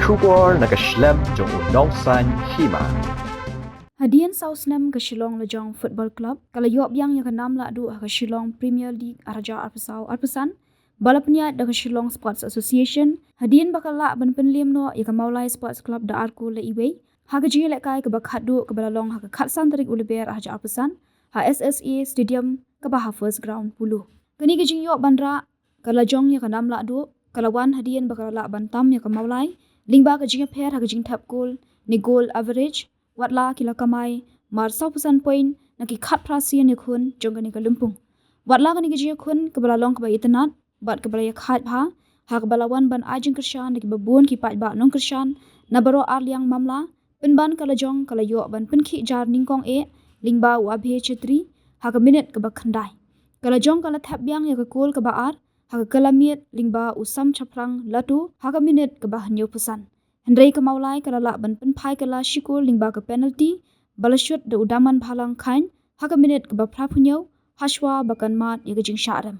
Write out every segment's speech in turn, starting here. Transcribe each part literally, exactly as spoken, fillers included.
Khubor na ka shlem jong u nongsaiñ hima. Hadien saw snem ka Shillong Lajong Football Club ka la ïoh biang ïa ka nam lahduh ha ka Shillong Premier League ar hajar arphew saw arphew san, ba la pynïaid da ka Shillong Sports Association, hadien ba ka lah ban pynliem noh ïa ka Mawlai Sports Club da ar kol la iwei ha ka jingïalehkai kaba khatduh kaba la long ha ka khatsan tarik u Lber ar hajar arphew san ha S S A Stadium kaba ha First Ground Polo. Kane ka jingïoh ban rah ka Lajong ïa ka nam lahduh ka la wan hadien ba ka la lah ban tam ïa ka Mawlai lyngba ka jingïapher ha ka jingthep kol ne goal average, watla ki la kamai mar sawphew san point na ki khatphra sien ïakhun jong kane ka lympung. Watla kane ka jingïakhun kaba la long kaba itynnad bad kaba la ïakhaid bha, ha kaba la wan ban ai jingkyrshan da kiba bun ki paidbah nongkyrshan na baroh ar liang mamla, pynban ka Lajong ka la ïoh ban pynkhih jar nyngkong eh lyngba u Abhay Chhetri ha ka minit kaba khyndai. Ka Lajong ka la thep biang ïa ka kol kaba ar ha ka kylla miet lyngba u Sam Chaphrang Latu ha ka minit kaba hynñiewphew san. Hynrei ka Mawlai ka la lah ban pynphai kylla shi kol lyngba ka penalty ba la shut da u Daman Bhalang Khain ha ka minit kaba phraphew hynñiew, hashwa ba kan mad ïa ka jingshah rem.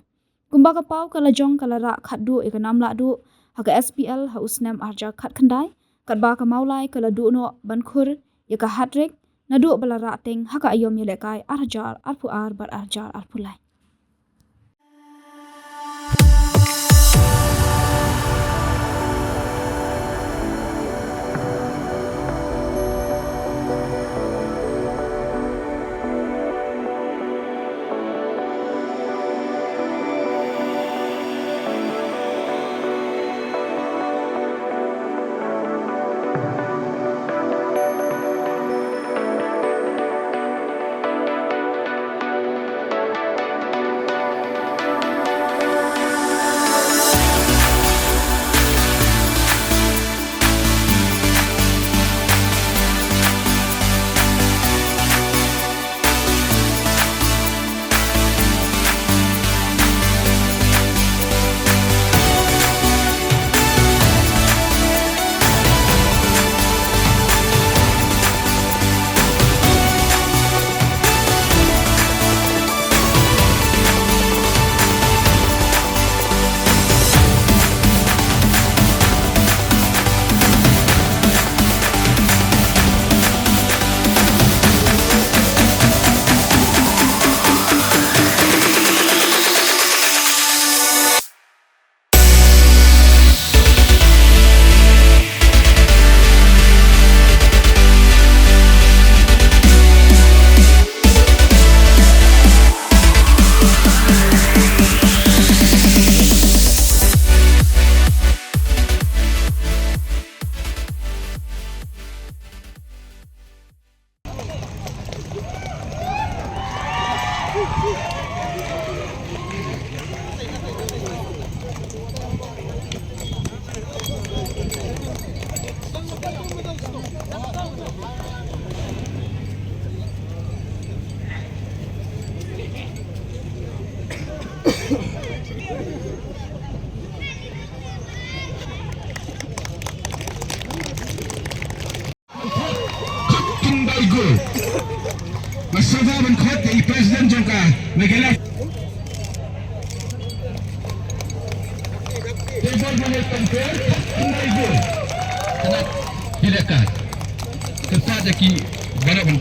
Kumba ka paw, ka Lajong ka la rah khatduh ïa ka nam lahduh ha ka S P L ha u snem ar hajar khatkhyndai, katba ka Mawlai ka la duh noh ban khur ïa ka hat-trick naduh ba la rah teng ha ka aïom ïalehkai ar hajar arphew ar bad ar hajar arphew lai. Khot khyndai gol. Nga sngewbha ban khot ïa i president jong ka Meghalaya. Table ba ngi pynper khot khyndai gol. Kynta ki baroh ban